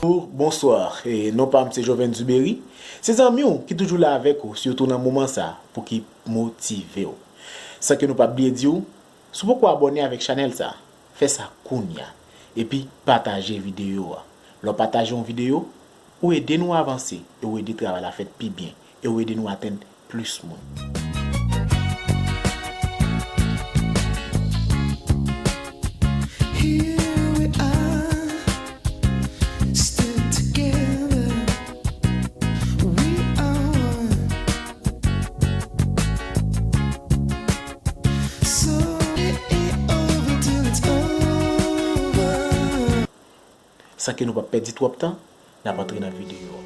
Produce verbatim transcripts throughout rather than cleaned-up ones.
Bonjou, bonswa. E non pa m se Joven Dubery. Se zanmi w ki toujou la avèk ou, sitou nan moman sa, pou ki motive w. San ke nou p ap bliye di w, si w poko abòne avèk chanèl sa, fè sa kounya. Epi pataje videyo a. Lè w pataje yon videyo, ou ede nou avanse, e ou ede travay la fèt pi byen, e ou ede nou atenn plis moun. Here we are, still together. We are one. So it ain't over till it's over. San ke nou pa pèdi twòp tan, n ap antre nan videyo a.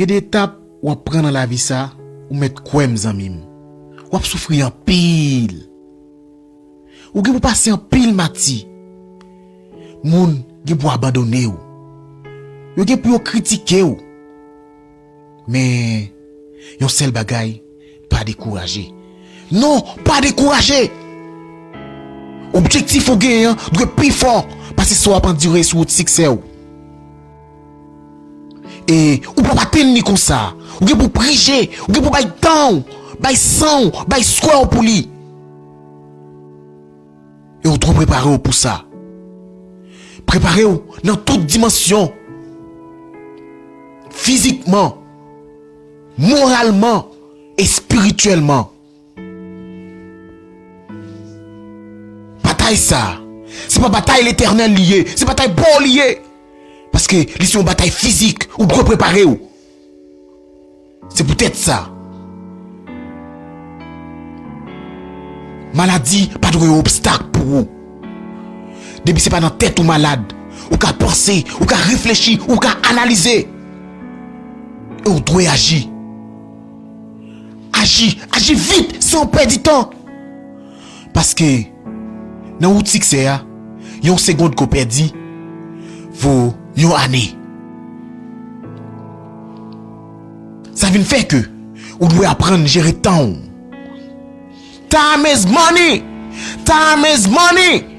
Gen de etap w ap pran nan lavi sa, ou mèt kwè m, zanmi m. W ap soufri anpil. Ou gen pou pase anpil mati. Moun gen pou abandone w. Yo gen pou yo kritike w. Men, yon sèl bagay, pa dekouraje. Non, pa dekouraje! Objektif ou genyen an dwe pi fò pase sa w ap andire sou wout siksè w. E ou p ap atenn li konsa. Ou gen pou prije, ou gen pou bay tan w, bay san w, bay swè w pou li. E ou dwe prepare w pou sa. Prepare w nan tout dimansyon. Fizikman, moralman, espirityèlman. Batay sa, se pa batay Letènèl li ye, se batay pa w li ye. Paske li se yon batay fizik, ou dwe prepare w. Se poutèt sa, maladi pa dwe yon obstak pou ou. Depi se pa nan tèt ou malad, ou ka panse, ou ka reflechi, ou ka analize. E ou dwe aji. Aji, aji vit, san pèdi tan. Paske nan wout siksè a, yon segonn ke w pèdi vo yon ane. Sa vin fè ke ou dwe aprann jere tan w. Time is money! Time is money!